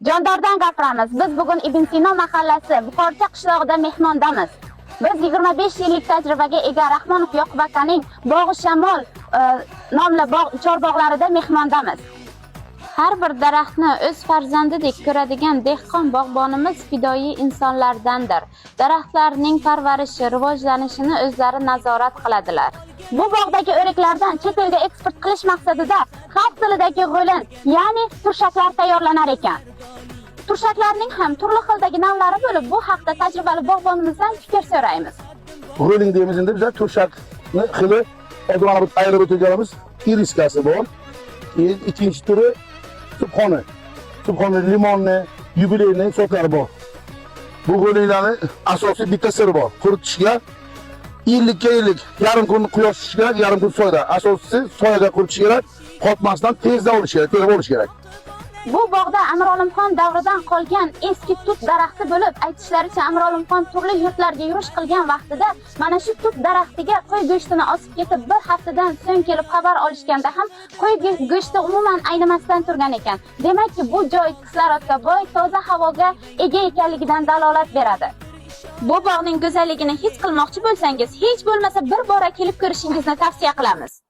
Jondordan gapiramiz. Biz bugun Ibn Sino mahallasi Buxorcha qishlog'ida mehmondamiz. Biz 25 yillik tajribaga ega Rahmonov Yoqub akaning Bog'i Shamol nomli bog' chorbog'larida mehmondamiz. Har bir daraxtni o'z farzandidek ko'radigan dehqon bog'bonimiz fidoyi insonlardandir. Daraxtlarning parvarishi, rivojlanishini o'zlari nazorat qiladilar. Bu bog'dagi o'riklardan chet elga eksport qilish maqsadida xalq tilidagi g'o'lin, ya'ni turshaklar tayyorlanar ekan. Turshaklarning ham turli xildagi navlari bo'lib, bu haqda tajribali bog'bonimizdan fikr so'raymiz. G'o'ling deymiz endi biza turshakni xili. Hozir mana bu ayirib o'tirganimiz iriskasi bor. Keyin ikkinchi turi subhoni. Subhoni limonni, юбилейный sortlari bor. Bu g'o'linglarni asosiy bitta siri bor. Quritishga 50 ga 50, yarim kun quyosh tushishi kerak, yarim kun soyada. Asosiysi soyada quritish kerak, qotmasdan tezda olish kerak, terib olish kerak. Bu bog'da Amir Olimxon davridan qolgan eski tut daraxti bo'lib, aytishlaricha, Amir Olimxon turli yurtlarga yurish qilgan vaqtida mana shu tut daraxtiga qo'y go'shtini osib ketib, bir haftadan so'ng kelib xabar olishganda ham qo'y go'shti umuman aynimasdan turgan ekan. Demakki, bu joy kislorodga boy, toza havoga ega ekanligidan dalolat beradi. Bu bog'ning go'zalligini his qilmoqchi bo'lsangiz, hech bo'lmasa bir bora kelib ko'rishingizni tavsiya qilamiz.